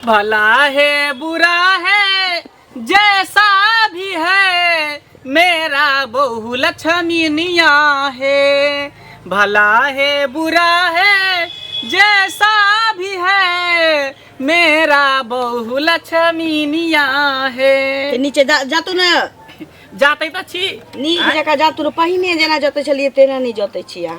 भला है बुरा है जैसा भी है, मेरा बहु लक्ष्मीनिया है। भला है बुरा है जैसा भी है, मेरा बहु लक्ष्मीनिया है। के नीचे जा जातू ने। जाते तऽ छी। नीक जकाँ जातू ने, पहिने जेना जतै छलियै तेना नहि जतै छी अहाँ।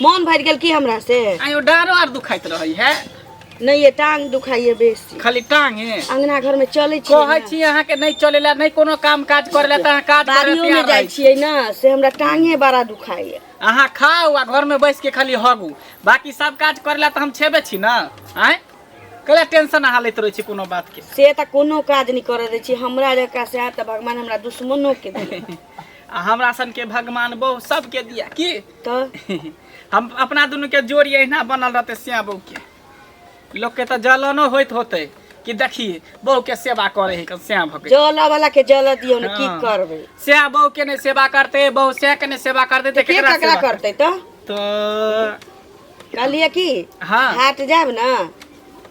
मोन भरि गेल की हमरा से? आयो डाँरो आर दुखाइत रहै है? नहि ये, टांग दुखाइए बेसी। खाली टांगे? अंगना घर में चलै छियै कहै ने। छी अहाँके नहि चलेला, नहि कोनो काम काज करेला, तऽ अहाँ काज करे बाड़ियो में तैयार जाइ रहै छी। छियै ने, से हमरा टांगे बड़ा दुखाइए। अहाँ खाउ आ घर में बैस के खाली हगू, बाकी सब काज करेला तऽ हम छेबे छी ने। आँय, कला टेंशन अहाँ लैत रहै छी कोनो बात के? से तऽ कोनो काज नहि करऽ दै छी हमरा जकाँ। सएह तऽ भगवान हमरा दुश्मनो के देलक। आ हमरा सन के भगवान बहु सबके दिया की। तऽ हम अपना दुनू के जोड़ी अहिना बनल रहते सिया बहू के। लोक के तऽ जलनो होइत होते कि देखी बहू के सेवा करे है श्याम भके। जल वाला के जल दियौ ने, की हाँ। करबै? श्याम बहू के नहि सेवा करते, बहू श्या के नहि सेवा करते, तऽ के केकरा ककरा सेवा करतै? तऽ तऽ कहलियै कि हाँ हाट जायब ने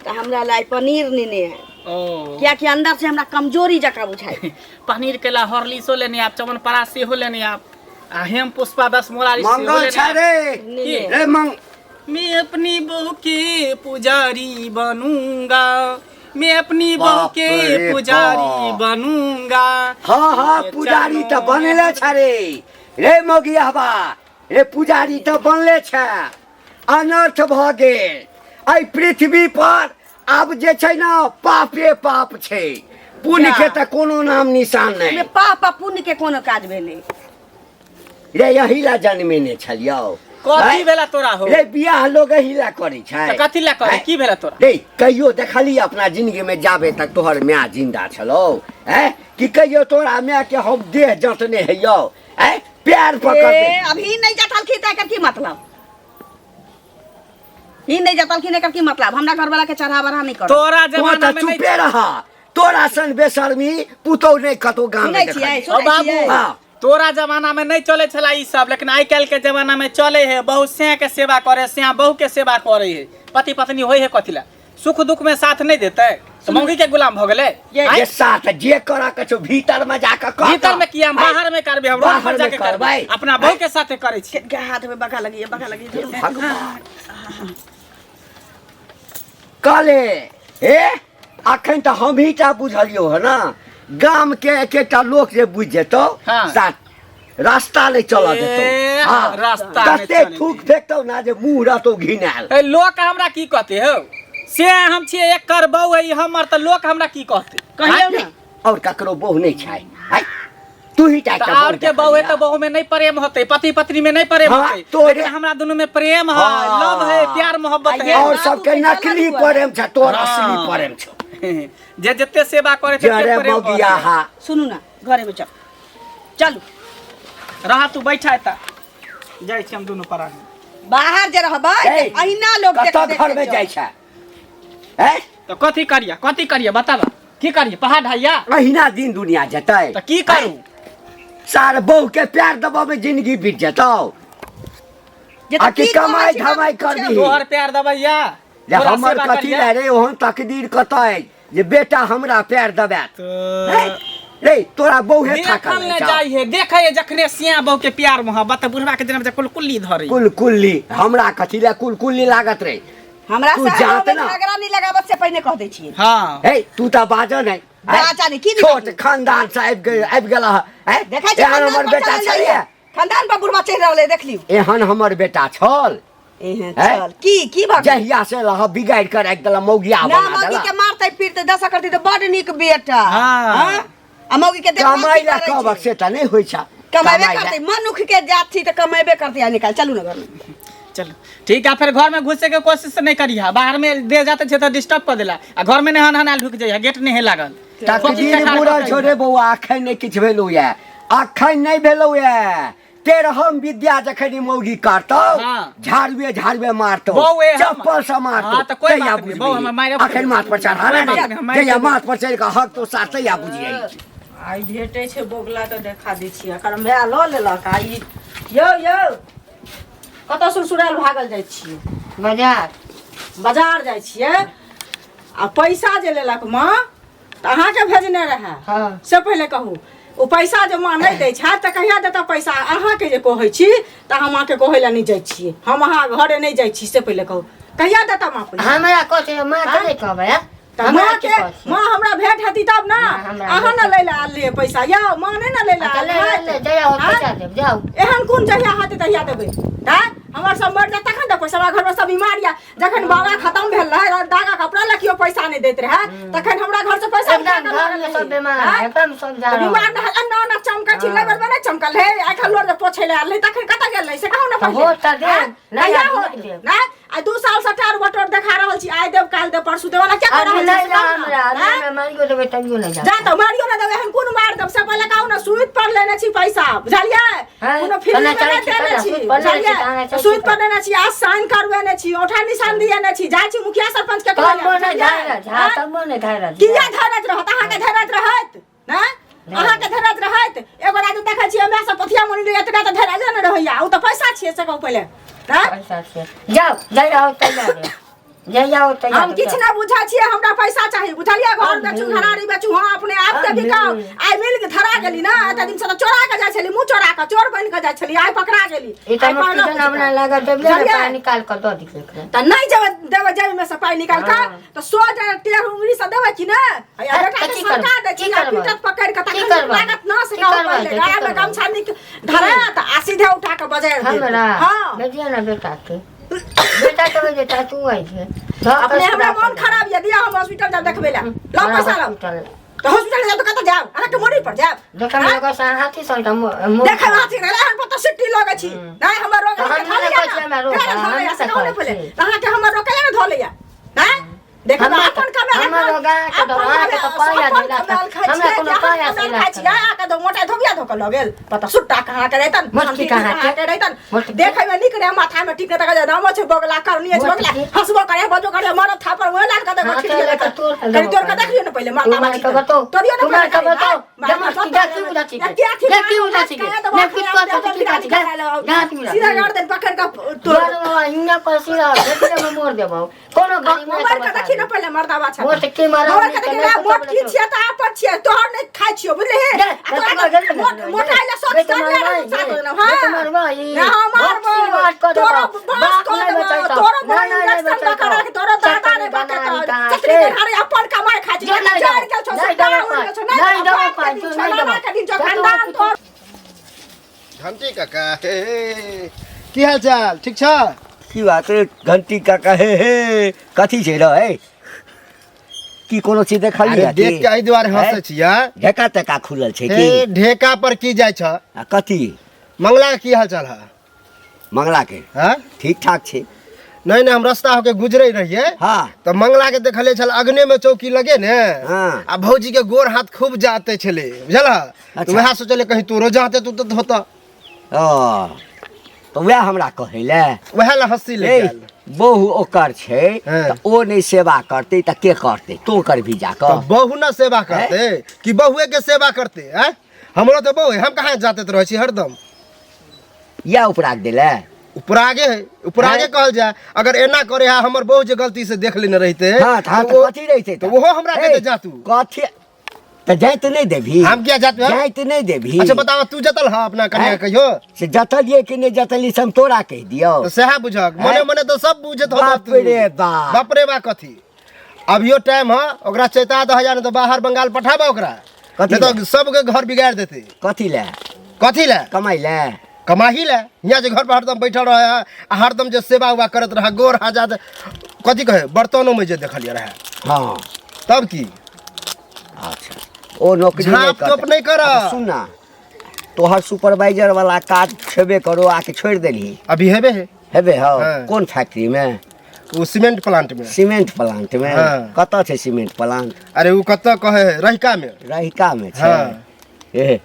तऽ हमरा ला आइ पनीर नेने आयब। ओ कियाकि अंदर से हमरा कमजोरी जकाँ बुझाइ। पनीर के ला हॉर्लिक्सो लेने आब, चमन सेहो लेने आब, आ हेम पुष्पा 10 मोलारी सेहो मंगल लेने छै आब। रे। नेने आयब। रे मंग मैं अपनी बहू के पुजारी बनूंगा, मैं अपनी बहू बाप के रे पुजारी बाप। बनूंगा। हाँ हाँ के पुजारी तऽ चरणों बनले में छै रे। रे मोगियाबा रे, पुजारी तऽ बनले छै। अनर्थ भऽ गेल एहि पृथ्वी पर। आब जे छै ने, पापे पाप छै, पुण्य के तऽ कोनो नाम निशान एहिमे नहि। पाप आ पुण्य के कोनो काज भेलै? रे, यही ला जन्मेने छलियौ। कथी आँय? भेला तोरा हो? रे, बियाह लोग एही ला करै छै? तऽ कथी ला करे? आँय? की भेला तोरा? रे, कहियो देखली अपना जिंदगी में, जाबे तक तोहर माय जिंदा छलौ हैं, कि कहियो तोरा माय के हम देह जँतने हैयौ? हैं, प्यार पकड़ ए, अभी नहि जतलखिन तऽ एकर की मतलब? ई नहि जतलखिन, एकर की मतलब? हमरा घरवाला के चढ़ा बढ़ा नहि कर। तोरा तू जमाना तऽ में नहीं चुपे रह। तोरा सन बेशर्मी पुतौ नहि कतौ गाम सुनै में छियै? देखलियै। ओ सुनै बाबू छियै? हाँ। तोरा जमाना में नहीं चले छला ई सब, लेकिन आइ काल्हि के जमाना में चले है। बहु सैं के सेवा करे, सैं बहु के सेवा करे है। पति पत्नी होय है कथी ला? सुख दुख में साथ नहीं देते तो मौगी के गुलाम भ गेलै। ये- जे साथ जे करऽ के छौ, भीतर में जाके कर। भीतर में किया? हम बाहर में करबे, हम रोड बाहर पर में जाके करबै, करबै। अपना बहू के साथे करै छी। के हाथ में बका लगी, बका लगी। भगवान कहले हे, अखन तऽ हमही टा बुझलियौ ह ने, गाम के एक एकटा लोक जे बुझि जेतौ, हाँ। साथ रास्ता नहि चलऽ देतौ। ए, हाँ, रास्ता नहि तते चलऽ थूक फेकतौ ना जे मुँह रहतौ घिनायल। ए, लोक हमरा की कहते हौ? से हम छियै एकर बहू है हमर, तऽ लोक हमरा की कहते? कहियौ ने। और ककरो बहु नहि छै? आइ तू ही टा तऽ एकटा और के बहू है तऽ देखलियै। बहू में नहीं प्रेम होते, पति पत्नी में नहीं प्रेम हाँ, होते, तोरे- लेकिन हमरा दोनों में प्रेम है, हाँ। लव है, प्यार मोहब्बत है। और सबके बाबू के नकली चलत हुआ। प्रेम छै, तोर हाँ। असली प्रेम छौ। जे जते सेवा करे जे तते रे प्रेम मौगिया बढ़तै। हा। सुनू ने, घरे में चल चलू। रहा तू बैठा, एतऽ जाइ छी हम दुनू प्राणी। बाहर जे रहबै ए, तऽ अहिना लोक देख कतऽ देख घर के में चलत। जाइ छै हैं? तऽ कथी करिया, कथी करिया, बताबा की करिया? पहाड़ ढाइया? अहिना दिन दुनिया जेतै। तऽ की करू? सार बहु के प्यार दबाव में जिंदगी बीत जेतौ। जे तऽ आ कि की कहै कमाइ छी, धमाइ बाबू, करबिही? तोहर प्यार दबैया जे तोरा हमर सेवा कथी करिया? लए रे? ओहन तकदीर कतऽ अछि जे बेटा हमरा प्यार दबायत? तऽ रे, तोरा बहुए देखल थाकल ने रहै छौ। जाइ है, देखै है जखने सिया बहू के प्यार मोहब्बत, तऽ बुढ़वा के जेना कुलकुल्ली धरे। कुलकुल्ली हमरा कथी लए कुलकुल्ली लागत रे? हमरा तू से जात गाँवमे ना। झगड़ा नहीं लगाबत से पहिने कह दै छियै। हाँ। हे, तू तऽ बाजऽ नहि। बाजऽ नहि, की नहि छोट बाजू? खानदान से आबि गेल, आबि गेल हैं? देखै छी एहन खानदान हमर पर बेटा चढ़ल छलियै? जाइए। खानदान पर बुढ़वा चढ़ि रहलै, देख लियौ। एहन हमर बेटा छल? एहन हैं? छल की की भऽ गेल? जहिया से लह बिगाड़ि कऽ राखि देला, मौगिया ना बना मौगी देला। के मारतै पीटतै दशा करतै तऽ बड नीक बेटा। हाँ। हाँ? आ मौगी के देखभाल कमाइ की लए करै कहबक छै? से तऽ नहि होइ छै। कमेबे कमाइ लए। करतै, मनुख के जात छी तऽ कमेबे करतै। आ निकाल, चलू ने घर में। चलो ठीक है, फिर घर में घुसे के कोशिश नहीं करिहा। बाहर में दे जाते छे तो डिस्टर्ब कर देला, आ घर में नहीं हन ढुक जाइए, गेट नहीं है लागल। तकदीर बुरल छौ रे बौआ। अखन नहि किछु भेलौ ये, अखन नहि भेलौ ये। तेरहम विद्या जखन ई मौगी करतौ, हाँ। झाड़ुए झाड़ुए मारतौ, बौ ए हम- चप्पल से मारतौ, हाँ, तऽ कोई तहिया बात नहि, बौ बुझबिही। हमर मारि- अखन माथ पर चढ़ा कोई बात ने, नहि, हम मारि जहिया देबै। माथ पर चढ़ि कऽ हक तो साथ तहिया बुझियै। आइ भेटै छै बोगला तऽ देखा दै छियै। एकर माय लऽ लेलक। आ ई यौ यौ, कतऽ सुरसुरायल भागल जाइ छियै? बाजार। बाजार जाइ छियै? आ पैसा जे लेलक माँ तऽ अहाँके भेजने रहए। हाँ। से पहिले कहू, ओ पैसा जे माँ नहि दै छथि तऽ कहिया देता पैसा? अहाँके जे कहै छी तऽ हम अहाँके कहै लए नहि जाइ छियै, हम अहाँ घरे नहि जाइ छी, से पहिले कहू कहिया देता माँ पैसा? हमरा कहै माँ के नहि कहबै हँ? तऽ हमरा माँ की के कहै छी? माँ हमरा भेंट हेती तब ने। माँ हमरा अहाँ ने लै लए आयल रहियै पैसा, यौ माँ नहि ने लै लए अच्छा, आयल ले ले ले रहै। जहिया होत आँय? पैसा देब जाउ। एहन कोन जहिया हेतै तहिया देबै? आँय, हमर सब मरि जायत तखन तऽ पैसा? हमरा घरमे सब बीमार यऽ, जखन बाबा खत्म भेल रहै, दागा कपड़ा लए केओ पैसा नहि दैत रहै, तखन हमरा घर से पैसा उठा एकदम कऽ लऽ घर में गेल सब रही। बीमार आँय? है, एकदम सब जा तऽ रहल। बीमार नहि, एना एना चमकै छी, लेबर में नहि चमकल हे, आइ काल्हि लोर जे पोछै लए आयल रहै तखन कतऽ गेल रहै से कहू ने तऽ पहिले। हो तऽ देब, आँय? नहि कहिया आब हो? नहि देब। नहि, आइ 2 साल से टार बटोर देखा रहल छी, आइ देब काल्हि देब परसू देब, ओना किया कऽ अभी रहल छी नहि से कहू ने? हमरा अभी आँय? हमरा मारियो देबै तभियो नहि जा जाब। तऽ मारियो ना देबै, हम कोन मार देब से पहिले कहू ने। सूद पर लेने छी पैसा, बुझलियै? हैं? कोनो फ्री कना में चलै नहि छी, देने कना छी, सूद पर लेने छी, बुझलियै? कना चलै छी, सूद पर लेने छी, आज साइन करबेने छी, औंठा निशान दिएने छी, जाइ छी मुखिया सरपंच के कहै तबो लए, नहि बुझलियै? धैरज हँ हैं? तबो नहि धैरज। किया धैरज रहत अहाँके? धैरज रहत ने अहाँके? धैरज रहत? एगो रात देखै छियै हमरा सब पथिया मुनि एतना तऽ धैरजे ने रहैया। ओ तऽ पैसा छियै से कहू पहिले, हैं? पैसा छियै, जाउ जहिया होत तहिया देब, जहिया होत तहिया हम देब, किछु जाउ। नहि बुझै छियै, हमरा पैसा चाही, बुझलियै? घर बेचू, घरारी बेचू, हँ अपने आप के बिकाउ। आइ मिल के धरा गेली ना, एते दिन से तऽ चोरा के जाइ छली, मुँह चोरा के चोर बनि के जाइ छली, आइ पकड़ा गेली। ई तऽ आइ हम पढ़लहुँ किचन हमरा लागल देबियै ने बुझलियै? पाइ निकाल कऽ दऽ दियै एकरा। तऽ नहि जेबै देबै जेबी में से पाइ निकाल कऽ हाँ। तऽ सौ जना टेढ़ उंगली से देबै कि नहि? हैया तऽ बेटा के की सरकार करबै? दै छी की आ करबै? पीटत पकड़ि कऽ की तखन करबै? लागत न से की कहू करबै? पहिले की गळा में करबै? गमछा नीक धरायत आ सीधे उठा कऽ बजारि देत। हमरा हँ भेजिए ने बेटा के, बेटा के भेजे तू आई छै अपने। हमरा मन खराब यदि हम हॉस्पिटल जाब देखबै लए, लाउ पैसा लाउ। तऽ हॉस्पिटल जाब तऽ कतऽ जायब? अहाँके मोड़ी पर जायब? देखै में लगै छै हाथी सन के मुँह। देखै में हाथी नहि, अहाँ पर तऽ सिट्टी लगै छी। नहि हमर रोग तऽ हम अहाँके नहि धऽ कहै छी हमरा लैया रोग ने, है, केना हम धऽ लैया नहि से कहू ने कहै पहिले। छी। तऽ अहाँके हमर रोग केना धऽ लैया? हैं, देखू हमरा अपन कमायल हमर रोग अहाँके अपन धऽ- अहाँके तऽ पाया अपन देला कमायल खाइ हमरा छियै कोनो कि अहाँ पाया कमायल देला खाइ छियै? अहाँके तऽ मोटा धोबिया धो कऽ लऽ गेल पता सुट्टा कहाँ के रहितन मोटकी कहाँ के? कहाँ के रहितन। मोटकी? देखै में नीक रहे, माथा में टिक नहि नामो छै बगला, करनी छै बगला, मोटकी? हंसबो करे बजो करे, मरब थापर ओहे लाल कऽ देखो हाँ, ठीक तो रहतन। तोड़ के कनि देबो तोड़ कऽ पहिले। देखियौ ने पहिले तू माथा मार माछी के बताओ, तोड़ियौ ने तू मार पहिले के बताओ, कनि, जे मोटकी जा की बुझै छी के? जे की बुझै छी के? ने कुछ कहै छी की कहै छी? जा, हाथ मिला। सीधा गर्दन पकड़ कऽ तोड़। तोर बाबा हियाँ पर सीधा देखने में मोड़ देबौ कोनो गरीब नहीं मोबाइल के देखी ने पहिले मर्दावा छै। मोट के मारा मोबाइल के देखी ने, मोट की छियै तऽ आपन छियै, तोहर नहि खाइ छियौ, बुझलिही? दे, आ तोरा दे, दे, दे, मोट दे, मोटाइ लए सब दे, सब लए मारबै, रहल साथ दे, देलहुँ, हाँ। दे, मारबै, ई ना, मारबौ। बात कऽ देबौ, तोरो बाँस बाप कऽ नहि देबौ, बचैतौ, तोरो नहि, बड़ा नहि, नहि इंजेक्शन दऽ कऽ बचैतौ। राख, तोरो दादा नहि चटनी बचैतौ। बनानी कहाँ चटनी से? गेनहारी अपन कमाइ खाइ छी, जो नहि जरि देबौ, गेल छौ, नहि सुट्टा देबौ उड़ि पाइ, गेल छौ, नहि देबौ, देबौ बाप के पाइ, दिन जो छौ, नहि नाना देबौ। के दिन छौ, जा तू खानदान तोर। घंटी काका, हे हे, की हाल चाल? ठीक छ? की बात रे घंटी काका? हे हे, कथी छै रे? की कोनो चीज देखलियै? अरे देख के एहि दुआरे हंसै छियै। ढेका तेका खुलल छै हे की? ढेका पर की जाइ छ? आ कथी? मंगला के की हाल चाल है? मंगला के? हाँ, ठीक ठाक छै। नहीं नहीं, हम रास्ता होके गुजरे रहिए। हाँ। तऽ मंगला के देखले छल अग्ने में चौकी लगे ने। हाँ। आ भौजी के गोर हाथ खूब जाते छले, बुझल? अच्छा। वएह सोचले कहीं तोरो जाते तू तऽ होता। ओ तऽ वएह हमरा कहै लए। वएह ला हंसी ले ए, गेल। बहु ओकर छै। हाँ। तऽ ओ नहि सेवा करतै तऽ के करतै? तू करबही जा तऽ कऽ? बहु न सेवा करते कि बहुए के सेवा करते? हैं, हमरो तऽ बहु है, हम कहाँ जाते रहै छी हरदम। इएह उपराग देले? उपरागे है, उपरागे हैं? कहल जाय। अगर एना करे है हमर बहु जे गलती से देख लेने रहिते हाँ तऽ हाँ, तऽ तऽ कथी रहितै? तऽ ओहो हमरा ए, कहते जा तू। कथी तऽ जाइत नहि देबही? हम किया जात? जाइत नहि देबही? अच्छा बतावा, तू जतल हा अपना कन्या हैं? कहियो? से जतलियै कि नहि जतलियै से हम तोरा कहि दियौ? तऽ सएह बुझक, मने हैं? मने तऽ सब बुझत होता बाप तू। रे बाप। बाप रे बा कथी? अभियो टाइम है, ओकरा चेता दह हजार, नहि तऽ बाहर बंगाल पठाबा ओकरा। कथी नहि तऽ लए? सबके घर बिगाड़ देतै। कथी लए? कथी लए? कमाइ लए? कमाही लए। हियाँ जे घर पर हरदम बैठल रहे है आ हरदम जे सेवा उवा करैत रहे, गोर हाथ जात कथी कहे बर्तनोमे जे देखलियै रहे। हाँ। तब की? अच्छा, ओ नौकरी नहि झाँप तोप करतै। नहि करऽ। अच्छा, सुन ना, तोहर सुपरवाइजर वाला काज छेबे करो आके छोड़ि देलही? अभी हेबे है। हेबे हौ? हाँ। कोन फैक्ट्री में? ओ सीमेंट प्लांट में। सीमेंट प्लांट में? हाँ। कतऽ छै सीमेंट प्लांट? अरे ओ कतऽ कहे है, रहिका में। रहिका में छै? हाँ। ए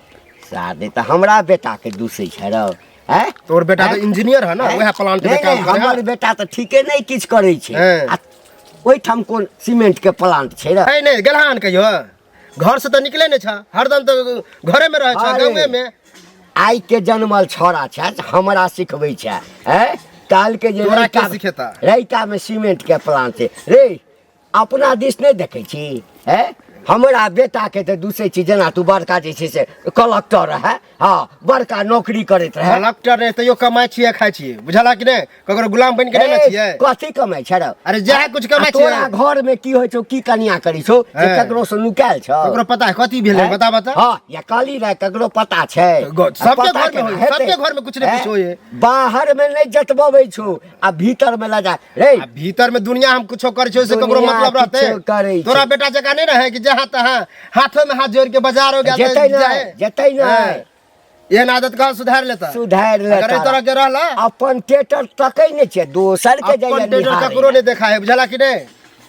सादे तऽ हमरा बेटा के दूसै छै रौ, हैं? तोर बेटा तऽ हैं? इंजीनियर है ना, हैं? वएह प्लांट में नहि, काम नहि, करे है। हमर बेटा तऽ ठीके नहि किछु करै छै। हैं। आ ओहिठाम कोन सीमेंट के प्लांट छै रे? नहीं नहीं, गेलहान कहियो घर से तऽ निकले नहीं छ, हरदम तऽ घरे में रहे छ। अरे। गाँवे में। आइ के जनमल छौड़ा छै हमरा सिखबै छै, हैं? काल के जे तोरा के रहिका सिखेता? रहिका में सीमेंट के प्लांट छै रे। अपना दिस नहि देखै छी हैं हमरा बेटाके तऽ दूसै छी जेना तू बड़का जे छै से कलक्टर रहै हँ बड़का नौकरी करैत रहै कलक्टर रहे तैयो कमाइ छियै खाइ छियै बुझला कि नहि ककरो गुलाम बनि के नहि ने ए, छियै कथी कमाइ छै रौ अरे जएह कुछ कमाइ आ तोरा छियै घर में की होइ छौ की कनिया करै छौ जे हैं। ककरो से नुकायल छौ ककरो पता है कथी भेलै हैं? बता बता हाँ या कहली रहे ककरो पता छै सबके पता घरमे केना होइ, हेतै? सबके घरमे कुछ ने कुछ हैं? होइ है। बाहर में नहि जतबबै छौ आ भीतर में लजा रे आ भीतर में दुनिया हम कुछो करै छियै से ककरो दुनिया मतलब रहतै किछो करै छै। तोरा बेटा जकाँ नहि रहै कि जहाँ तहाँ हाथो में हाथ जोड़ के बाजार हो गया तऽ जेतै नहि जाए। जेतै नहि हैं। एहन आदत कहाँ सुधार लेता सुधारि अगर एहि लेता तरह के रहला अपन टेटर तकै नहि छै दोसर के जाइए अपन टेटर निहारै ककरो नहि देखा है बुझला कि नहि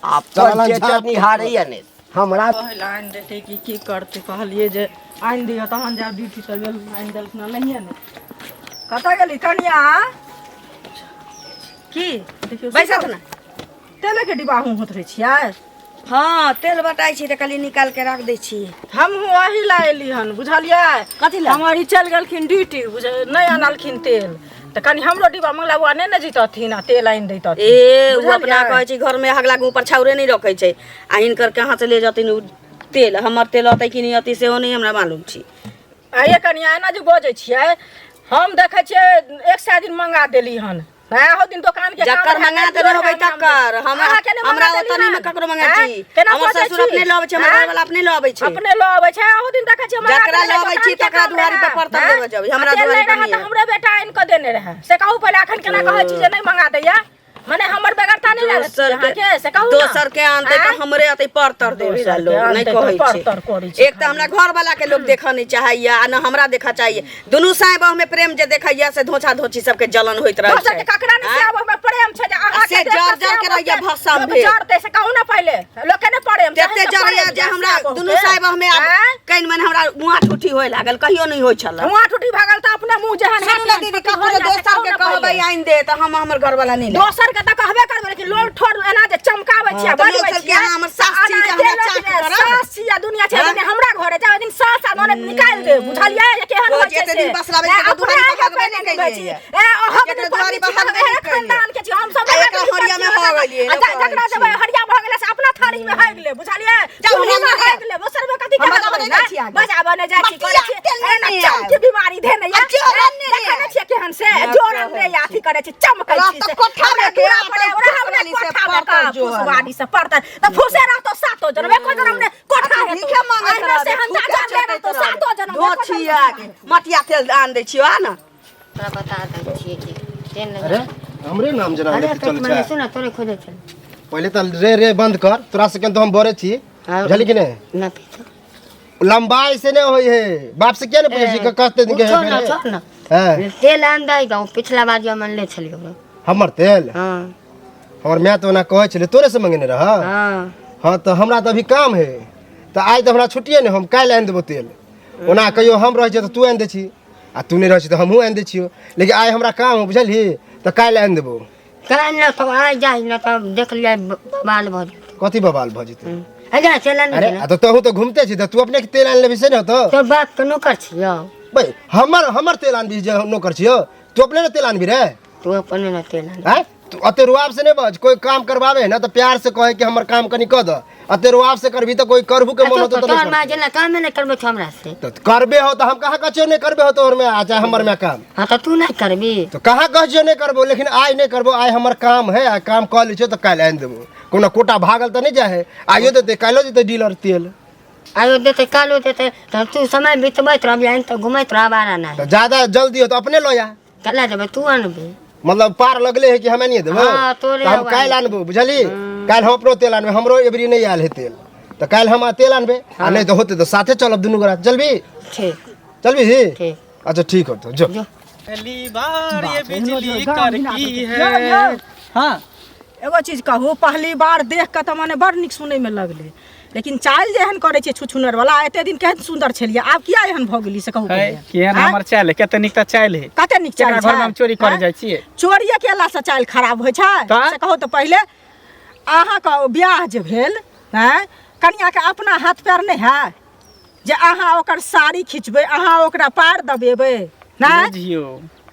अपन चलऽ टेटर झाप। निहारैए नहि हमरा कहै लए आनि देतै कि की करतै कहलियै जे आनि दिअ तहन जायब ड्यूटी तऽ गेल आनि देलखिन हँ, नहिए ने कतऽ गेली कनिया की देखियौ बैसत ने तेलके डिब्बा हम होत रहै छियै हँ तेल बटाइ छी तऽ कहलियै निकालि के राख दै छी हमहूँ अही लए एली हन बुझलियै कथी लए? हमर ई चलि गेलखिन ड्यूटी बुझ नहि अनलखिन तेल तऽ कनि हमरो डिब्बा मंगला बौआ नहि ने जैतथिन आ तेल आनि दैतथिन ए ओ बुझलियै? अपना कहै छै घरमे हगला मुँह पर छाउरे नहि रखै छै आ हिनकर कहाँ से ले जथिन उ तेल हमर तेल अतै कि नहि अतै सेहो नहि हमरा मालूम छी आइए कनिया एना जे बजै छियै हम देखै छियै 100 दिन मंगा देली हन आहो दिन दोकान के काम जकर रहै, मंगा नहि देने होबै नाम तकर हमरा अहाँके नहि हमरा मंगा देली ओतनी में हन? ककरो मंगा आँय? छी केना हमर बजै ससुर छी? अपने लऽ अबै छै हमर आँय? घरवाला अपने लऽ अबै छै अपने लऽ अबै छै अहू दिन देखै छियै मंगा जकरा देने लऽ अबै दोकान छी के तकरा काम दुआरी पर रहै। परतर आँय? देबऽ जेबै, हमरा आ तेल दुआरी नहि पर रहै नहि तऽ हमरे बेटा आनि कऽ देने रहै से कहू पहिले अखन केना कहै छी जे नहि मंगा दैया मने हमर बेगरता नहि लागत दोसर अहाँके के से कहू ना। दोसर के आनतै तऽ आँय? हमरे अतै परतर देबै दोसर के लोग नहि आनतै तऽ कहै परतर करै छै छै एक तऽ हमरा घर वाला के लोग देखऽ नहि चाहैया आ न हमरा देखऽ चाहिए दुनू साँय बहू में प्रेम जे देखैया से धोछा धोछी सबके जलन होइत रहै दोसर छै के ककरा नहि आँय? से आब हमरा प्रेम छै जे अहाँ से जर जर के रहैया भसम भेल। जरतै से कहू ना पहिले लोक के नहि प्रेम छै, तेते अहाँके जरैया प्रेम जे हमरा से दुनू साँय बहू में आब आँय? कनि मनि हमरा मुँह ठूठी होए लागल कहियो नहि होइ छल मुँह टूटी भगल तऽ अपने मुँह जेहन सुनू ने दीदी ककरो दोसर के कहबै आनि दे तऽ हम हमर घरवाला नहि लेब। दोसर के तऽ कहबे करबै लेकिन लोल ठोर एना जे चमकाबै छियै हाँ, तऽ बजबै लोक सब के छियै अहाँ हमर सास छी जे एनाहिते हमरा लोक चाक के करब। सास छी आ दुनिया छै हाँ? दुनिया हमरा घरे जाउ दिन सास आ ननद निकालि दे बुझलियै जे केहन ओ होइ जे छै एते से दिन बसलाबै ए, छै, अपने दुआरी पर आगे हगबे पहिने नहि निभै केलियै। छी। ए, अहाँ केकरो के दुआरी पर हगबे नहि केलियै। खानदान के छी हम सब आ एकरा हरिया में हो गेलियै, आ लोक जकरा कहै जेबै हरिया भऽ गेलै से अपना थारी में हागि ले बुझलियै जाउ, चूल्ही में हम नहि हागि ले दोसर में कथी के हम हगबै बजाबऽ नहि ने? जाइ छी आगे। बजाबऽ नहि जाइ छी करै मटिया छी तेल एना नहि चमके आयब। बीमारी धेने आ या जोरन नहि देखै नहि आयब। छियै केहन से नहि जोरन कहै नहि अथी करै छै चमकै रहत छी तऽ से कोठा हमरा मे के दूरा आ पर तऽ ओकरा हमरा फुसवाली से कोठा में परतर का जोरन। फुसवाली से परतर तऽ फुसे रहतो सातो जनम एको जनम ने कोठा अथी हेतौ भीखे मांगैत अहिना से रहबै, हम थूके जा जा चटैत रहतो सातो जनम एको जनम धोछिया के मटिया तेल आन दै छियौ आ ने तोरा बता दै छियै कि तेल नहि अरे हमरे नाम जना अरे लेके चल मने छै सुन तोरे खोजै छल पहिले तऽ रे रे बंद कर तोरा से केन तो हम बोरे छी हाँ। बुझली कि नहीं ना पीतो लंबाई से नहीं होई है बाप से किया नहीं पूछे छी कहते दिन के छोड़ ना है छोड़ ना हैं तेल आन दै गाँव पिछला बार जो हम ले छलियै हमर तेल हाँ हमर माय तऽ ओना कहै छलै तोरे से मंगेने रह हाँ हाँ तऽ हमरा तऽ अभी काम है तऽ आइ तऽ हमरा छुट्टिए नहि हम काल्हि आनि देबो तेल ओना कहियो हम रहै छियै तऽ तू आनि दै छी आ तू नहि रहै छी तऽ हमहूँ आनि दै छियौ लेकिन आइ हमरा काम है बुझलही तऽ काल्हि आनि देबो काल्हि न तो आइ जाइ न तऽ देख लियै बवाल भऽ जेतै कथी बवाल भऽ जेतै अरे चल आनि अरे आ तऽ तोहू तऽ घूमते छी तऽ तू अपने के तेल आनि लेबही से ने होतौ तोर बाप के नौकर छियौ भाई हमर हमर तेल आनबी जे हम नौकर छियौ तू अपने ने तेल आनबी रे तू अपने ने तेल आन आँय तू अते रुआब से नहीं बज कोई काम करवावे है ना तो प्यार से कहे कि हमर काम कनी कऽ दऽ अते रुआब से करबी तो कोई करबू के मन होतो तो तोहर नहीं माँ जेना कामे नहि करबै छौ हमरा से करतौ। तो करबे हो तो हम कहाँ कहै छियौ नहीं करबे हो तोहर में आ चाहे हमर में काम हाँ तऽ तू नहि करबी तो कहाँ कहै छियौ नहीं करबो लेकिन आइ नहीं करबो आइ हमर काम है आ काम कऽ लै छियौ तऽ काल्हि आनि देबो कोनो कोटा भागल तऽ नहीं जाइ है आइयो देतै काल्हिो देतै डीलर तेल आयो देतै कालो देतै तऽ तू समय बितबैत रहबी आनि तऽ घुमैत रहब आरा नहि तऽ ज्यादा जल्दी हो तऽ अपने लऽ आ कला जेबै तू अनबी मतलब पार लगले है कि हम आनिए देबो हाँ, तोरे तऽ हम आवाज। काल्हि आनबो बुझली काल्हि हम अपनो तेल आनबै हमरो एबरी नहि आयल है तेल तऽ काल्हि हम तेल आनबै आ नहि तऽ होतै तऽ साथे चलब दुनू गोरा चलबी ठीक चलबी ठीक अच्छा ठीक होतो जो जो पहली बार ये बिजली करकी यौ, है यौ। हाँ एगो चीज कहू पहली बार देख कऽ तऽ मने बड़ नीक सुनैमे लगलै लेकिन चालि जे एहन करै छै छुछुनर वाला एते दिन केहन सुन्दर छलियै आब किया एहन भऽ गेली से कहू है पहिले। केहन आँय? हमर चालि है कते नीक तऽ चालि है कते नीक चालि केकरा घरमे हम छै? चोरी करे आँय? जाइ छियै चोरिये केलासँ चालि खराब होइ छै तऽ? से कहू तऽ पहिले अहाँके बियाह जे भेल आँय कनियाके अपना हाथ पैर नहि है जे अहाँ ओकर साड़ी खिचबै अहाँ ओकरा पार दबेबै नहि बुझियौ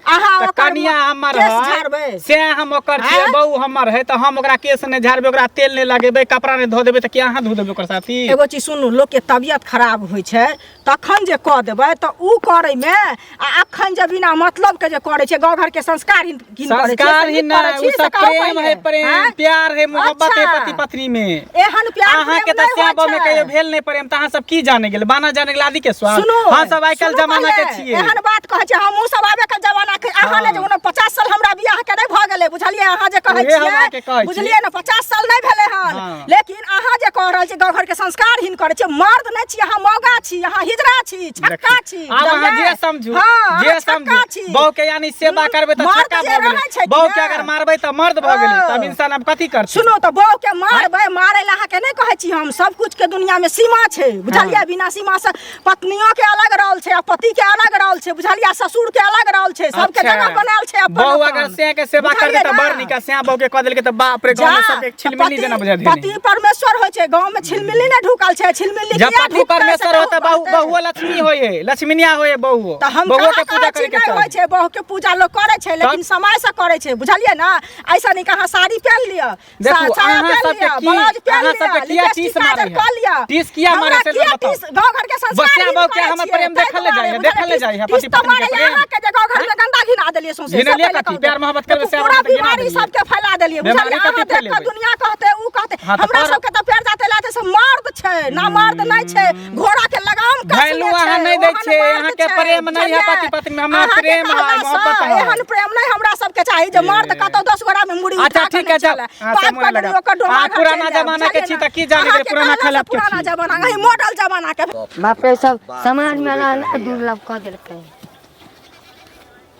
अहाँ तऽ ओकर कनिया हमर केश है झाड़बै से हम ओकर छियै आँय? बहू हमर है तऽ हम ओकरा केस नहि झाड़बै, ओकरा तेल नहि लगेबै, कपड़ा नहि धो देबै, तऽ किया अहाँ धो देबै ओकर साथी? एगो चीज सुनू, लोकके तबियत खराब होइ छै तखन जे कऽ देबै तऽ उ करैमे आ अखन जे बिना मतलब के जे करै छै, गाँव घरके संस्कार ही करै छै, संस्कार से ही नीक करै नहि, छी, उ से सब कहू प्रेम पहिले। है, प्रेम आँय? प्यार है, मोहब्बत है अच्छा। पति पत्नी में। एहन प्यार अहाँ के प्रेम तऽ नहि श्याम होइ में छै। कहियो भेल नहि प्रेम, तऽ अहाँ सब की जाने गेल, बाना जाने गेल आदि के स्वाद। सुनू, हम सब आइ काल्हि सुनू जमाना के पहिले, छियै। एहन बात कहै छै, हमहूँ सब आबे के जमाना के, अहाँ ने जे ओना 50 साल हमरा बियाह के नहि भऽ गेलै, बुझलियै? अहाँ जे कहै उहे हम अहाँके छियै, कहै छी। बुझलियै ने, 50 साल नहि भेलै हन। हाँ। लेकिन अहाँ जे कह रहल छी गाँव घर के संस्कारहीन करै छियै, मर्द नहि छी अहाँ, मौगा छी अहाँ, हिजड़ा छी, छक्का छी, आब अहाँ बुझलियै? जे समझू, हाँ, जे अहाँ समझू, छक्का छी। बहू के यानी सेवा करबै तऽ मर्द छक्का जे भऽ गेलै, रहै छै कि बहू के ने? अगर मारबै तऽ मर्द भऽ गेलै, ओ। तब इंसान आब कथी करतै? सुनू तऽ, बहू के मारबै, मारै लए अहाँके नहि कहै छी हम, सब कुछ के दुनिया में सीमा छै, बुझलियै? बिना सीमा से पत्नियों के अलग रोल छै आ पति के अलग रोल छै, बुझलियै? ससुर के अलग रोल छै, सबके अच्छा। जगह बनायल छै अपन बहू अपन। अगर सैया के सेवा कर बुझलियै तऽ ना? बड़ नीक, आ सैया बहू के कऽ देलकै तऽ बाप रे, गाँव में जा, सबके छिलमिली पति- जेना बुझा देने। पति परमेश्वर होइ छै, गाँव में छिलमिली नहि ढुकल छै, छिलमिली जब किया पति ढुकतै से परमेश्वर हो कहू तऽ बहू पड़तै। बहुओ लक्ष्मी होय है, लक्ष्मीनिया होय है बहुओ। तऽ हम बहुओ कहाँ के पूजा कहै छी करे के नहि होइ चाही। छै, बहू के पूजा लोक करै छै, लेकिन समय से करै छै, बुझलियै ना? ऐसा नहीं कि अहाँ साड़ी पहन लिअ, देखू, साया अहाँ पहन सबके लिअ, की- ब्लाउज पहन अहाँ लिअ, सबके किया लिपस्टिक टीस मारै काजर है? कऽ लिअ। टीस किया हमरा मारै से किया बताउ? टीस? गाँव घर के संस्कार बसिया ही बहू के करै हमर छियै, प्रेम ताहि देखल दुआरे जाइ है, बुझलियै, देखल जाइ है, टीस पति तऽ पत्नी के मारै प्रेम। अहाँके जे गाँव घर में गंदा घिना देलियै सौंसे, से घिनलियै पहिले कथी? कहू। प्यार मोहब्बत करबै से पूरा अहाँ तऽ घिना बीमारी देलियै। सबके फैला देलियै, बीमारी बुझलियै? कथी अहाँ देख कऽ फैलेबै? दुनिया कहतै, उ कहतै, हाँ, तऽ हमरा पर- सबके तऽ पैर जाते लाते से मर्द छै ना, मर्द नहि छै, घोड़ा के लगाम कसने वैल्यू अहाँ छै, नहि दै ओहन छियै, मर्द अहाँके छै, प्रेम नहि है बुझलियै? पति पत्नी में, हमरा अहाँके प्रेम है, कहलासँ मोहब्बत है। एहन प्रेम नहि हमरा सबके चाही जे मर्द कतौ 10 गोरा में मुड़ी अच्छा, उठा कऽ ठीक है, नहि जाओ। चले। हाँ, पाग से मोने पगड़ी लगा। ओकर डोमा हाँ, घर पुराना चलि जाए, जमाना के बुझलियै छी ने? तऽ की जाने गेलै, अहाँके पुराना कहलासँ खलप के पुराना छी। जमाना, एही मॉडल जमाना के। बाप रे, सब समाज में रहना दुर्लभ कऽ देलकै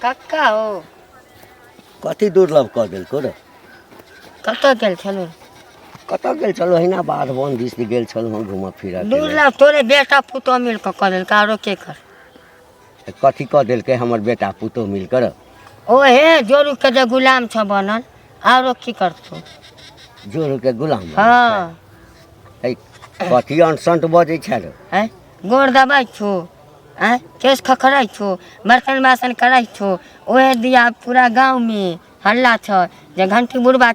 कक्का हो। कथी दुर्लभ कऽ देलको रे? कतऽ गेल छलहुँ? कतऽ गेल छलहुँ? अहिना बाध बन दिस गेल छलहुँ घूमऽ फिरऽ के लेल। दुर्लभ तोरे बेटा पुतोह मिल कऽ कऽ देलकै, आरो के कर? कथी कऽ देलकै हमर बेटा पुतोह मिल कर? ओ हे जोरू के जे गुलाम छ बनल, आरो की करतौ? जोरू के गुलाम बनल हाँ। छै? कथी अनसंट बजै छै रे? हैं, गोर दबाइ छौ, आँय, केश खखरै छौ, बर्तन बासन करै छौ, ओहे दिया पूरा गाँवमे हल्ला छ जे घंटी बुढ़बा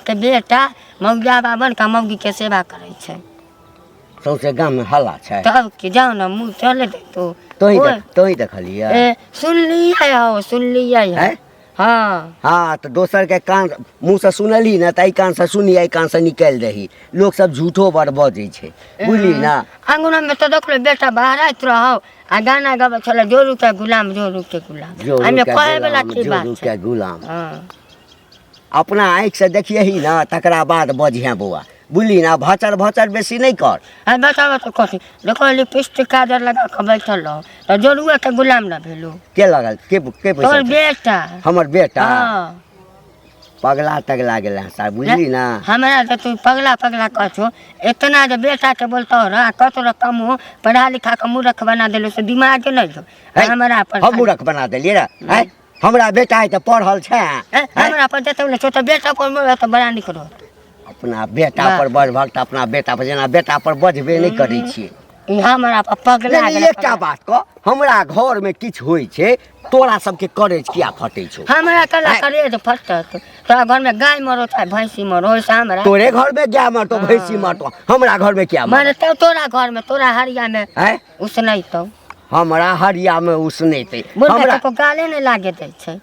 के बेटा मौगिया बाबन के मौगी के सेवा करै छै। सौंसे गाममे हल्ला छै? तब की, जाउ ने मुँह चले देतौ। तोही देख, तोही देखलियै? ए, सुनलियै हौ, सुनलियै हौ। हैं? हाँ। हाँ, तऽ दोसर के कान मुँहसँ सुनलही ने तऽ एहि कानसँ सुनी, एहि कानसँ निकालि दही। लोक सब झूठो बड़ बजै छै, बुझली ना? अंगना में तऽ देखलो बेटा बहराइत रहौ आ गाना गबै छलै, जोरू के गुलाम, जोरू के गुलाम। जोरू एहिमे के कहै वला गुलाम, की बात जोरू छै? के गुलाम। हाँ। अपना आँखिसँ देखियही ने तकरा बाद बजिहेँ बौआ, बुझली ना? भचर भचर बेसी नहि कर। आ बताबऽ तऽ कथी देखो, लिपस्टिक काजर लगा कऽ बैठल रहो तऽ जोरुए के गुलाम न भेलू? के लगल के के तोर पैसा? बेटा। हमर बेटा? हाँ। पगला तगला गेल हँ साहब, बुझली ना? हमरा तऽ तू पगला पगला कहछो, इतना जे बेटा के बोलतो रह, कतो रह कम हो पढ़ा लिखा के मूर्ख बना देलो से दिमाग नहीं हो। है, हमरा पर हम मूर्ख बना देलियै रे? हैं? हमरा बेटा है तऽ पढ़ल छै। हैं? हमरा पर जते ने छोटा बेटा पर मोर तऽ बड़ा निक रहो। अपना बेटा वाह। पर बड़ भक्त, अपना बेटा पर, जेना बेटा पर बजबे नहि करै छियै। ई हमरा पर पगला नहीं, गेलै, एकटा पगला। बात कह, हमरा घर में किछु होइ छै तोरा सबके करेज किया फटै छौ? हमरा कला आँय? करेज फटत? तोरा घर में गाय मरो चाहे भैंसी मरो, ओहिसँ हमरा तोरे घर में गाय मरतो, भैंसी मरतो, हमरा घर में किया मरतो? मरतौ तोरा घर में, तोरा हरिया में आँय? उसनैतौ। हमरा हरिया में उसनेतै? बुढ़बा हमरा को गाले नहि लागे दै छै।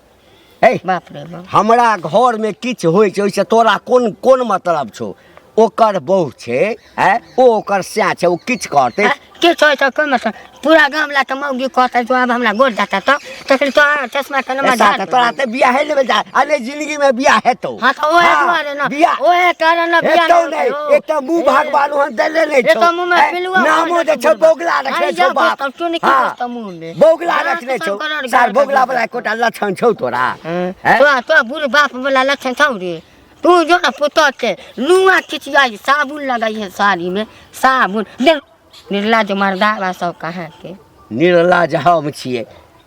हे, बाप रे बाप। हमरा घर में किछु होइ छै ओहिसँ तोरा कोन कोन मतलब छौ? ओकर बहू छै, आँय, ओ ओकर सैं छै, ओ किछु करतै। किछु होइ छै कोइ मतलब? पूरा गाम ला के मौगी कहतै जो आब हमरा गोर जाता तऽ तखन तो चश्मा के नंबर ऐसा झाड़ तऽ तोरा तऽ बियाहे लेबै जा, अरे जिंदगी में बियाह हेतौ? हाँ तऽ ओहे हाँ, दुआरे न, बियाह ओहे कारण न बियाह हेतौ नहि नहि। होतै, एक तऽ मुँह भगवान ओहन देले नहि एक छौ। तऽ मुँह में आँय, पिलुआ नामो भऽ जे जेतौ छौ बुढ़बा। बौगला रखने अरे छौ जाउ बाप। दोस्त, तू नहि की हाँ, दोस्त मुँह में। बौगला हाँ, रखने तो छौ सब करोड़ सार, गाड़ बौगला के वाला एकोटा लक्षण छौ तोरा? हाँ, हैं? तोरा तोरा बुढ़ बाप वाला लक्षण छौ रे? तू जो ना पुतोह के नुआ खिचियाई, साबुन लगाई है साड़ी में साबुन दे। निर्लाज मर्दावा सब कहाँ के। निर्लाज हम छियै?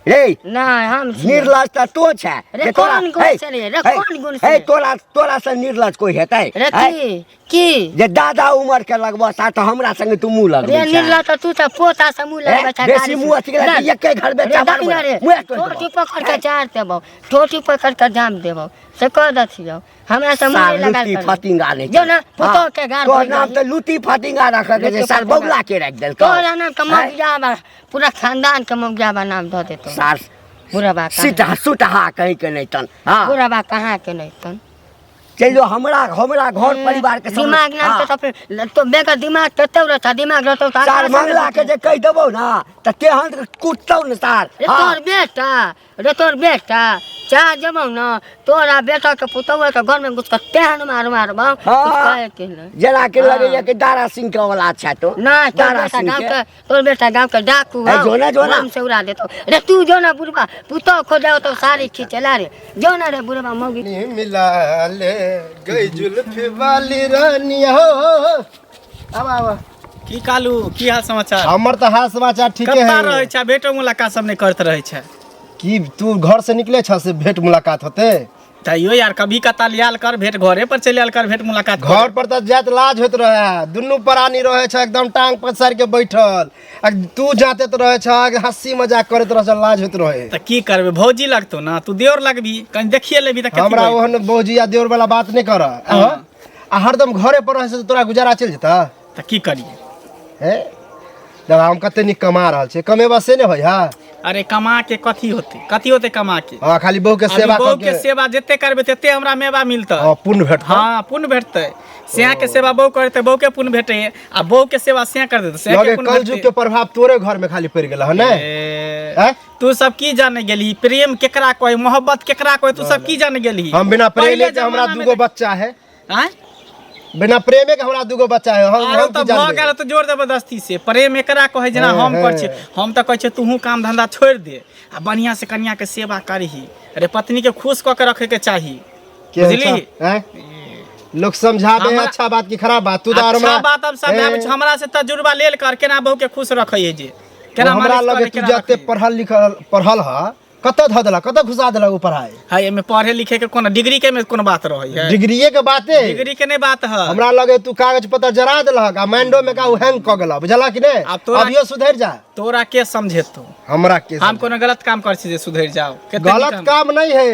रे नहि हम छियै। निर्लज तऽ तो छै रे जे तोरा- कोन गुण हे, से रे? रे हे, कोन गुण से हे रे? तोरा तोरा से निर्लज कोई हेतै रे हैं? की की जे दादा उमर के लगबो सा तऽ हमरा संगे तू मुँह रे लगबै छै निर्लज तऽ तू तऽ पोता से मुँह हे, लगबै छै बेसी गाड़ी से। मुँह अथी केला ना, तऽ एके घर में रे चबार दही ना रे मुँह तोड़ि टोटी देबौ। पकड़ के चार देबौ टोटी पकड़ के जाम देबौ से कह दथियौ हमरा से मुँह सार नहीं लगा लुटी फतिंगा नहीं जो ना पुतोह के गार तोहर भइल नाम रही। तऽ लुटी फतिंगा रखल छै लुटी सार फतिंगा। बौला के राखि देलकौ तोरा नाम के मौगिया बा पूरा खानदान के मौगिया बा नाम धऽ देतौ सार बुढ़बा कहाँ सीता सुतहा कहीं के नहीं तन हाँ बुढ़बा कहाँ के नहीं तन चलि जो हमरा हमरा घर परिवार के सब दिमाग नाम हाँ। के तो फिर तो बेगर दिमाग के तो रहता दिमाग रहतौ तो सार मंगला के जे कहि देबौ ना तऽ तेहन कुटतौ ने सार रे हाँ। तोर बेटा रे तोर बेटा चाह जबौ न तोरा बेटा के पुतौह के घर में घुस के तेहन मार मारबौ कुछ हाँ। कहे के नहीं जेना के हाँ। लगैया कि दारा सिंह के औलाद छै तो ना तोर दारा बेटा सिंह गाँव के के तोर बेटा गाँव के डाकू ए, हौ, जो ना, जो ना। बम से उड़ा देतो रे तू जो ना बुढ़बा पुतौह खोजाओ तो सारी खींचला रे जो ना रे बुढ़बा मौगी नी मिला ले गई जुल्फी वाली रानी हो आब आब की कालू की हाल समाचार हमर तऽ हाल समाचार ठीके कत्ता है रहै छै भेटो मुलाकात सब नहि करैत रहै छै की तू घर से निकले छ से भेंट मुलाकात होते तैयो यार कभी कता लियाल कर भेंट घरे पर चलि आयल कर भेंट मुलाकात घर पर तऽ जाइत लाज होइत रहे दुनू प्राणी रहे छ एकदम टांग पसारि के बैठल आ तू जाते तऽ रहे छ हंसी मजाक करैत रहे छ लाज होइत रहे तऽ की करबै भौजी लगतौ ना तू देवर लगबी कनि देखिए लेबी तऽ कथी हमरा होई? ओहन भौजी या देवर वाला बात नहि कर आ हरदम घरे पर रहे से तोरा गुजारा चलि जेतऽ तऽ की करिए हे देखा हम कते नीक कमा रहल छियै कमेबा से नहि होइ है अरे कमा के कथी होते कथी होते कमा के हाँ खाली बहू के अभी सेवा बहू कऽ के के सेवा जते करबै तते हमरा मेवा मिलतै हाँ पुण्य भेटतै हाँ पुण्य भेटतै सिया के सेवा बहू करतै बहू के पुण्य भेटै आ बहू के सेवा सिया कर देतै सिया के लगे पुण्य कलयुग भेटतै के प्रभाव तोरे घर में खाली पड़ि गेल हन ने ए, आँय? तू सब की जाने गेलही प्रेम केकरा कहै मोहब्बत केकरा कहै तू सब की जाने गेलही हम बिना प्रेमे पहिले के हमरा जमाना में दूगो बच्चा है आँय? बिना प्रेमे के हमरा दूगो बच्चा है हम आरो हम तऽ की भऽ जानबै गेल तऽ जोर जबरदस्ती से प्रेम एकरा कहै जेना हाँ, हम करै छियै हाँ। हम तऽ कहै छियै तूहू काम धंधा छोड़ि दे आ बढ़िआँ से कनियाके सेवा करही अरे पत्नी के खुश कऽ के रखे के चाही के बुझली अच्छा, आँय? लोग समझाबे है अच्छा बात की खराब बात तू तो आर अच्छा हमरा बात अब समझाबै ए, छै हमरा से तजुर्बा लेल कर केना बहू के खुश रखै है जे केना हमरा मालिश लगे करे तू केना जते रखै है। पढ़ल लिखल पढ़ल ह कतऽ धऽ देलक कतऽ घुसा देलक ओ पढ़ाई है एहिमे पढ़े लिखे के कोनो डिग्री के में कोनो बात रहै है डिग्रीए के बाते डिग्री के नहीं बात है हमरा लगे तू कागज पत्र जरा देलक आ माइंडो में का उ हैंग कऽ गेलक बुझलक कि नहि आब तोरा- अभियो सुधरि जा तोरा के समझेतो हमरा के हम कोनो गलत काम करै छी जे सुधरि जाओ कते नीक गलत काम नहीं है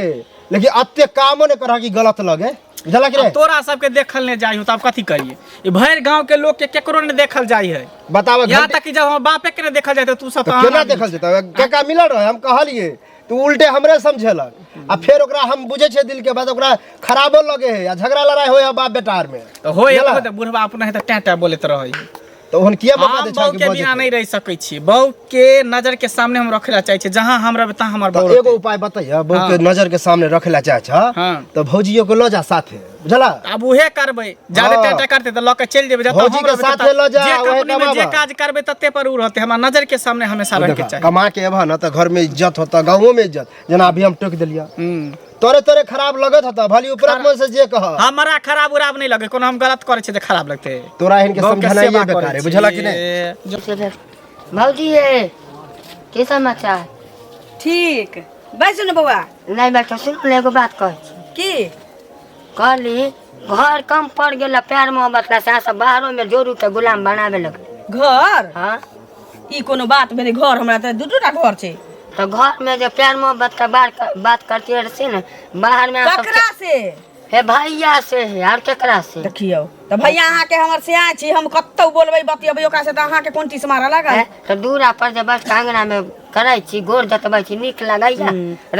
लेकिन अते कामो नहीं करह कि गलत लगे बुझलक कि आब नहीं तोरा सबके देखल नहीं जाइ हो तऽ आब कथी करिए ई भरि गांव के लोग के केकरो नहीं देखल जाइ है बताब यहाँ तक कि जब हमर बापे के नहीं देखल जाइ तऽ तू सब तऽ तऽ केना आन आदमी देखल जेतै काका मिलल रहे हम कहलिए तू उल्टे हमरे समझेलक आ फेर ओकरा हम बुझै छियै दिल के बात ओकरा खराबो लगे है आ झगड़ा लड़ाई होय है बाप बेटा आर में तऽ होय बुझला? तऽ बुढ़बा अपना है तऽ टैं टैं बोलैत रहै है तऽ ओहन किया मौका हम दै बहू छह कि के बिना बजै नहीं रह सकै छी बहू के नजर के सामने हम रखे ला चाहे छी जहाँ हम रहबै तहाँ हमर बहू तऽ एगो रहतै। उपाय बतैया बहू हाँ। के नजर के सामने रखे ला चाहे छह हाँ। तऽ भौजियो के लऽ जा साथे बुझला आब उहे करबै जादे हाँ। टाटा करतै तऽ लऽ के चलि जेबै जतऽ भौजी हम के रहबै साथे ततऽ- लऽ जा, जे उहे कंपनी में जे कमाबा। काज करबै तते पर उ रहतै हमरा नजर के सामने हमेशा रहे के देखा, चाही कमा के एबह ना तऽ घर में इज्जत होता गाँवो में इज्जत जेना अभी हम टोकि देलियै हम्म। तोरे तोरे खराब लगत होता भली ऊपर मन से जे कह हमरा खराब उराब नहीं लगे कोनो हम गलत करै छियै तऽ खराब लगतै तोरा एहन के बहू के समझनाइए सेवा बेकार करै है बुझला कि नहीं छियै। भौजी ये की समाचार ठीक बैसू ने बौआ नहीं बैठो सुन एगो बात कहै छी की कहली घर कम पड़ गेल प्यार मोहब्बत ला सास बाहरो में जोरू के गुलाम बनावे लगले घर हाँ ई कोनो बात भेलै घर हमरा तऽ दू दूटा घर छै तो घर में जो प्यार मोहब्बत का बात बात करती है से ना बाहर में आप ककरा से हे भैया से है और केकरा से देखियौ तऽ भैया अहाँके हमर सियाह छी हम कतौ बोलबै बतियबै ओकरा से तऽ अहाँके कोन टीस मारऽ लागल हैं? तो दूरा पर जे बस आंगना में करै छी गोर जतबै छी नीक लगैया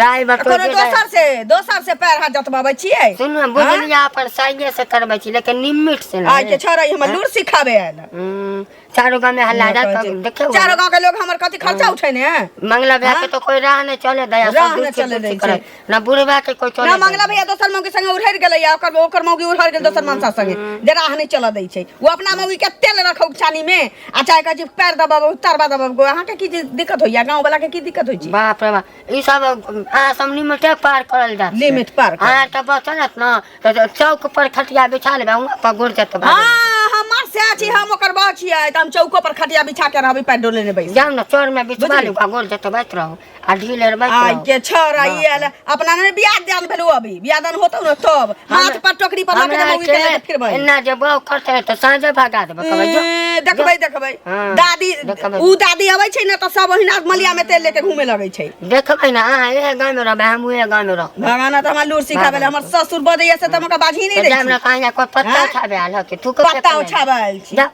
राय बटो कोनो दोसर से दोसर से पैर हाथ जतबाबै छियै सुनू बुझलियै अपन साइये से करबै छी लेकिन निमिट से आइ के नहि छोड़ा ई हमर लूर सिखाबे आयल चारू गाँव में हल्ला जा देखियौ चारो गांव के लोग हमर कथी खर्चा उठेने है मंगला भैया के तो कोई राह नहीं चले दया राह सब नहि दूर से चले दूर से दै करे छै। ना बुढ़वा के कोई चले ना दै। मंगला भैया दोसर मौगी संगे उड़हर गेलै आ ओकर ओकर मौगी उड़हर गेल दोसर मनसा संगे जे राह नहि चलऽ दै छै ओ अपना मौगी के तेल रखौ चानी में आ चाहे कहै छै पैर दबाबू तरबा दबाबू अहाँके की जे दिक्कत होइया गाँव वाला के की दिक्कत होइ छै बाप रे बाप ई सब अहाँ सब लिमिटे पार करल जात छै। लिमिट पार करल। अहाँ तऽ बचलत न तऽ चौक पर खटिया बिछा लेबै हुआं पर गोड़ जेतै भागै। हाँ हमर से छी हम ओकर बह छियै तऽ हम चौको पर खटिया बिछा के रहबै पैर डोलेने बैस जाउ ने चोर में बिछवा बुझली? लू आ गोड़ जतबैत रहू आ ढील हेरबै आइ के छौड़ा ई आयल अपना ने बियाह दान भेलौ अभी बियाह दान होतौ ने तब हाथ पर टोकरी पर लऽ के मौगी के लऽ के फिरबै एना जे बौ करतै तऽ साँझे भगा देबै कहबै जो ए, देखबै देखबै हाँ, दादी देखबै। ऊ दादी अबै छै ने तऽ सब ओहिना मलिया में तेल लेके घूमे लगै छै देखबै ने अहाँ इएह गाँवमे रहबै हम उएह गाँवमे रहबै भगवान तऽ हमरा लूर सिखाबै हमर ससुर बजैया से तऽ हम ओकरा बाजही नहि तऽ दै हमरा छी कहाँ कोइ पत्ता हाँ? उठाबै आयल हँ कि थूको पत्ता उठाबै आयल छी जा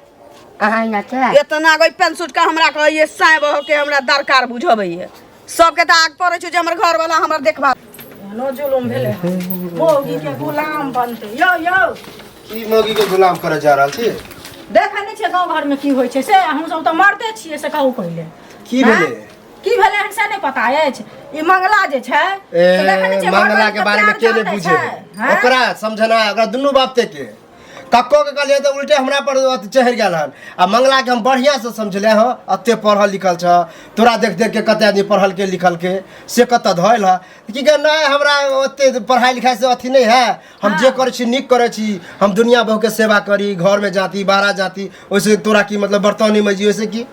अहाँ यहाँ छै एतना गो पेंट सूट के हमरा कहैये साँय बहू के हमरा दरकार बुझबैये सबके तऽ आग पड़ै छै जे हमर घर वाला हमर देखभाल एहनो जुलुम भेलै हन। मौगी के गुलाम बनतै यौ यौ की मौगी के गुलाम करे जा रहल छी देखै नहि छियै गाँव घरमे की होइ छै से हमसभ तऽ मरते छियै से कहू पहिले की भेलै की भेलै हन से नहि पता अछि ई मंगला जे छै ए से देखै नहि छियै मंगला के घरवाली बारे में प्यार के नहीं जानै बुझे छै, हैं? ओकरा समझना ओकरा दुनू बापते के कक्को के कहलियै तऽ उल्टे हमरा पर अथी चढ़ि गेल हन आ मंगला के हम बढ़िआँ से समझले हँ एते पढ़ल लिखल छ तोरा देख देख के कते आदमी पढ़ल के लिखल के से कतऽ धयल हँ की कहे नहि हमरा ओते पढ़ाई लिखाई से अथी नहीं है हम जे करै छी नीक करै छी हम दुनिया बहुके सेवा करी घरमे जाती बाहरा जाती ओहिसे तोरा की मतलब बर्तन नहीं मजी ओहिसे की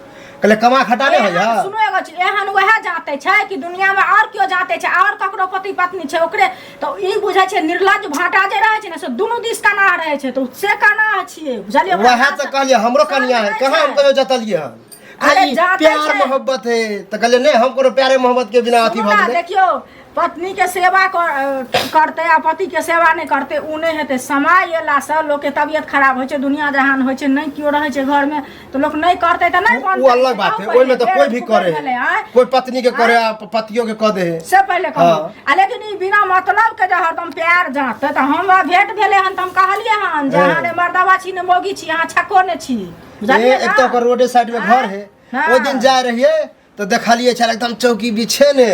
कहले कमा खटा नहीं एहन होइया सुनो एगो चीज एहन वएह जाते छै कि दुनिया में और केओ जाते छै और ककरो पति पत्नी छै ओकरे तऽ ई बुझै छै निर्लज भाटा जे रहै छै ने से दुनू दिस कनाह रहै छै तऽ से कनाह छियै बुझलियै ओकरा वएह तऽ कहलियै हमरो शर्म कनिया है नहि कहाँ हम छै। कहियो जतलियै हन अरे खाली जाते प्यार छै। मोहब्बत है तऽ कहलियै नहि हम कोनो प्यारे मोहब्बत के बिना अथी सुनू भऽ ने, गेलै देखियौ पत्नी के सेवा करतै आ पति के सेवा नहि करतै ओ नहि हेतै समय अयलासँ लोकके तबियत खराब होइ छै दुनिया जहान होइ छै नहि केओ रहै छै घरमे तऽ लोक नहि करतै तऽ नहि ओ बनतै अलग बात है कहू ओहिमे तऽ पहिले, कोई भी बेर करे भेलै, है आँय? कोई पत्नी के करे आ पतियो के कह दे है से पहिले कहू हाँ। आ लेकिन ई बिना मतलब के जे हरदम प्यार जाँतै तऽ हमरा भेंट भेलै हन तऽ हम कहलियै हन जे अहाँ ने मर्दवा छी ने मौगी छी अहाँ छक्को ने छी बुझलियै एक तो ने? ओकर रोडे साइड में घर है हाँ। ओहि दिन जाय रहिए तऽ देखलियै छल एकदम चौकी बिछेने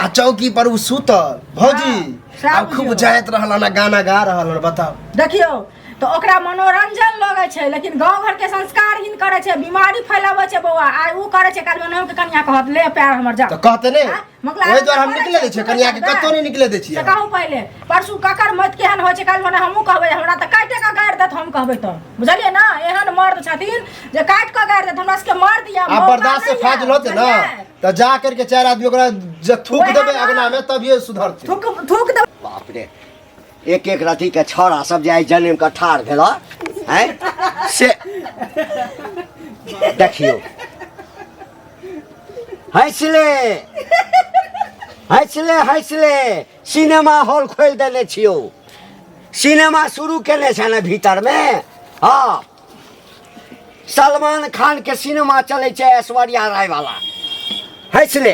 आ चौकी पर ओ सुतल भौजी हाँ, सएह आ खूब बुझियौ। जाइत रहल हन आ गाना गा रहल हन बताउ देखियौ तऽ ओकरा मनोरंजन लगै छै लेकिन गाँव घरके संस्कारहीन करै छै बीमारी फैलाबै छै बौआ आइ ओ करै छै काल्हि मनो के कनिया कहत ले पैर हमर जा तऽ कहते नहि आँय? मकला ओहि दुआरे हम करै निकले छै, दै छियै सुनै कनिया के छै, कतौ नहि निकले दै से छियै कहू पहिले परसू ककर मौत केहन होइ छै काल्हि भने हमहूँ कहबै हमरा तऽ काटे कऽ गाड़ि देत हम कहबै तऽ बुझलियै ने एहन मर्द छथिन जे काटि कऽ गाड़ि देत हमरा सबके मर्द यऽ आ मौका बर्दाश्त से नहि यऽ, फाजिल होते ना बुझलियै? तऽ जा करके चारि आदमी ओकरा जे थूक वएह देबै ना। अगना में तभिए सुधरतै थूक थूक देबै बाप रे एक एक रति के छौड़ा सब जे आइ जनम के ठाढ़ भेल हैं से देखियौ हँसले हँसले हँसले सिनेमा हॉल खोलि देने छियौ सिनेमा शुरू केने छै ने भीतरमे हँ सलमान खान के सिनेमा चलै छै ऐश्वर्या राय वाला हँसले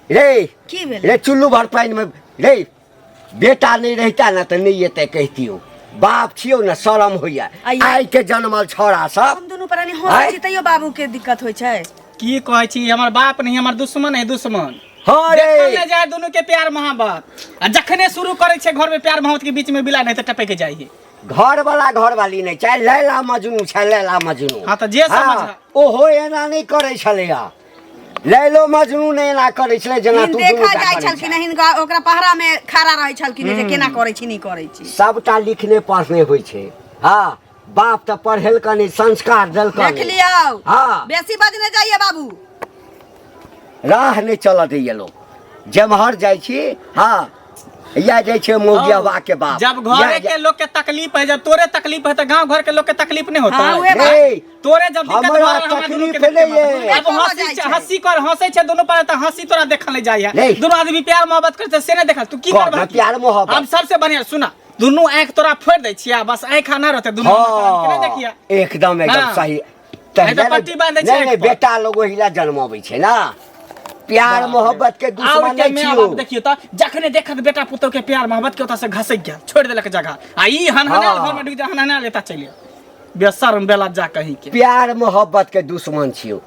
रे की भेलै? रे चुल्लू भर पानिमे रे बेटा नहि रहिता ने तऽ नहि एतै कहितियौ बाप छियौ ने शरम होइया आइयो। आइ के जनमल छौड़ा सब हम दुनू प्राणी हंसै आँय? छी तैयो बाबू के दिक्कत होइ छै की कहै छी हमर बाप नहीं हमर दुश्मन है दुश्मन हँ रे देखल नहि जाय दुनू के प्यार मोहब्बत आ जखने शुरू करै छै घर में प्यार मोहब्बत के बीच में बिला नहीं तऽ टपक जाइ है घर वाला घर वाली नहि छै लैला मजनू छै लैला मजनू हाँ, तऽ जे समझ। हाँ, ओहो एना नहि करै छलैया लैलो मजनू नहि एना करै छलै जेना हिन तू दुनू देखा टा जाइ करै छलखिन छें। हिनका ओकरा पहरा में खड़ा रहै छलखिन जे केना करै छी नहि करै छी सबटा लिखने पढ़ने होइ छै हँ बाप तऽ पढ़ेलकनि नहि संस्कार देलकनि देख लियौ हाँ। बेसी बजने जाइए बाबू राह नहि चलऽ दैया लोक जेम्हर जाइ छी हँ या जाइ छै मौगियाबा के बाप जब घरे के लोग के तकलीफ है जब तोरे तकलीफ है तो गांव घर के लोग के तकलीफ नहीं होता हाँ, है उहे बात। रे तोरे जब दिक्कत हमरा भऽ रहल हमरा दुनू के तकलीफ देखते नहि मात्र। अइ। अब हंसी जाइ छै। हंसी कर हंसै छै दुनू पर तऽ हंसी तोरा देखल नहि जाइ है नहीं। दुनू आदमी प्यार मोहब्बत करै छै से नहि देखल तू की कर करबह ना प्यार मोहब्बत। हम सबसे बढ़िया सुना दुनू आंखि तोरा फोड़ि दै छियै बस आंखि ना रहतै दुनू के नहि देखिया एकदम एकदम हाँ। सही नहीं तऽ पट्टी बांधै छै नहीं नहीं आँखि पर। बेटा लोग ओहिला जन्माबै छै ना प्यार मोहब्बत के और दुश्मन के नहीं माय छियौ बाप देखियो तऽ जखने देखत बेटा पुतोह के प्यार मोहब्बत के ओतऽ से घसकि गेल छोड़ि देलक जगह आ ई हनहनायल हाँ। घर में ढुकि जा हनहनायल एतऽ चलि आयल बेशर्म बेला जा कहीं के प्यार मोहब्बत के दुश्मन छियौ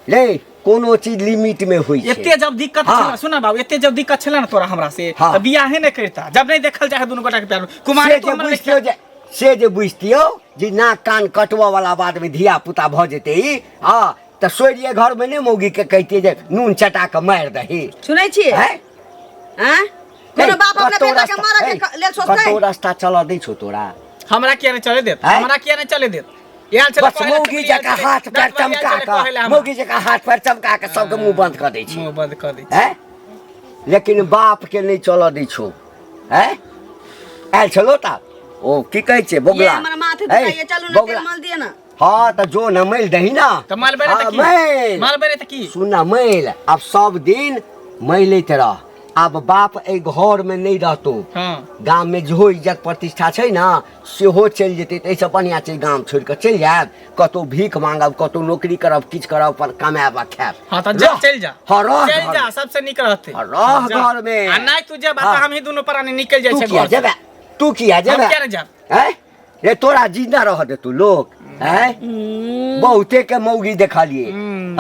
रे कोनो चीज लिमिट में होइ छै एते जब दिक्कत हाँ। छला सुना बाबू एते जब दिक्कत छला ना तोरा हमरा से हाँ। तऽ बियाहे नहि करिता जब नहीं देखल जाए दुनू गोटा के प्यार कुमारी से तू जे हमरा बुझतियौ जे से जे बुझतियौ जे नाक कान कटबऽ वाला बाद में धिया पुता भऽ जेतै ई हँ तऽ सोरिये घर में नहि मौगी के कहितियै जे नून चटा कऽ मारि दही सुनै छियै हैं? आँय? कोनो बाप अपना कतौ बेटा के रास्ता- मारऽ हे, के लेल सोचतै कतौ रास्ता चलऽ दै छौ तोरा हमरा किया नहीं चले देत हैं? हमरा किया नहीं चले देत आयल छलै बस कहै लए मौगी चुगली, आयल जकाँ छलै, हाथ पैर 10 बजे आयल चमका छलै कहै लए कऽ हमरा। मौगी जकाँ हाथ पैर चमका कऽ सबके मुँह बंद कऽ दै छै मुँह बंद कऽ दै छै हैं लेकिन बाप के नहि चलऽ दै छौ। हैं, आयल छलो ता ओ की कहै छै ये बोगला। हमर माथ है, दुखाइए, चलू ना, बोगला। तेल मल दिए ना। हाँ तऽ जो न मैल दही ना। तऽ मालबे तऽ हाँ, की? मैल। मालबे तऽ की? सुन ना, मैल आब सब दिन मैलैत रह। आब बाप एहि घर में नहीं रहतो। गाम में जेहो इज्जत प्रतिष्ठा छै ना सेहो चलि जेतै। तऽ एहिसँ बढ़िआँ छै गाम छोड़ि कऽ चलि जायब, कतहु भीख मांगब, कतहु नौकरी करब, किछु करब, पर कमायब आ खायब। हाँ तऽ जा, रह। चलि जा। हाँ, रह चलि घर जा, में। सबसे नीक रहतै। हाँ, रह जा। घर में। आ नहि तू जेबा हाँ। तऽ हमही दुनू प्राणी निकलि जाइ तू छै किया घर से। जेबे? तू किया हम जेबे? किया नहि जायब? हैं रे, तोरा जिंदा रह दे तू लोग। हैं, बहुते के मौगी देखलिए।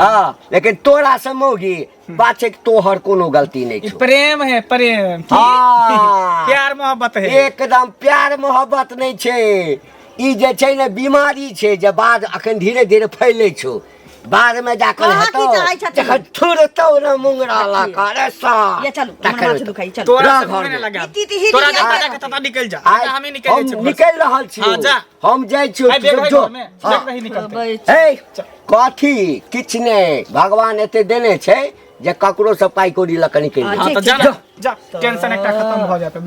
हाँ, लेकिन तोरा से मौगी बात छै कि तोहर कोनो गलती नहीं ई छौ। प्रेम है, प्रेम की? हाँ। प्यार मोहब्बत है। एकदम प्यार मोहब्बत नहीं छै। ई जे छै ने बीमारी छै जे बाद अखन धीरे धीरे फैले छौ, बाद में जाकर अहाँ की हेतौ चाहै छथिन? जखन थुरतौ ने मुंगरा लऽ कऽ रे सा। ये चलू, हमर तखन माथ हेतौ। दुखाइ, चलू। तोरा रह से घर मुँह नहि में। लगायब। ई ती- तोरा ही जतऽ ही जाके ततऽ निकलि जा। आइ हमही निकलि जाइ हम छियै घर से। निकलि रहल छी। हाँ, जा। हम जाइ छियौ। आइ बेग है जो। घर में, हाँ। बेग रही निकलतै। हे, कथी किछु नहि, भगवान एते देने छै जे ककरो से पाइ कौड़ी लऽ कऽ निकलि हाँ जाइ। तऽ जा ना, जा, टेंशन एकटा खतम भऽ जातै।